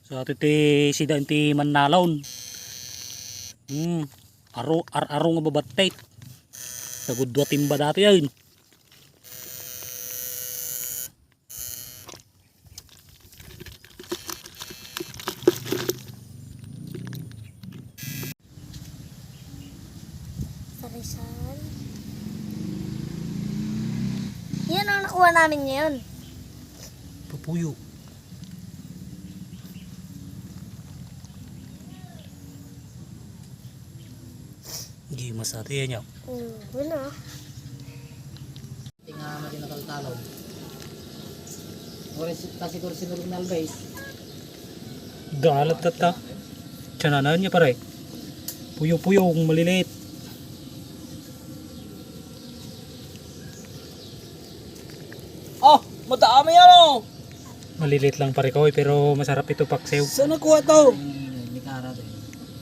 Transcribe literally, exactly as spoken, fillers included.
So, ito ti sida ti mannalon. Hmm, aro, ar-aro nga babattit. Tagudua timba dati ay. Sarisan. Yan ang nakuha namin ngayon. Pupuyo. Hindi masati yan, yun. Hmm, wala. Iti nga madi nataltalon. Ore si, ta siguro sinurog na always. Galat tatta. Tiyanan niya, pare. Puyo-puyo, kung maliliit. Oh, madami yan, oh. Maliliit lang, pare ko, eh, pero masarap ito paksiw. Saan nakuha to? Ay, may karat, eh.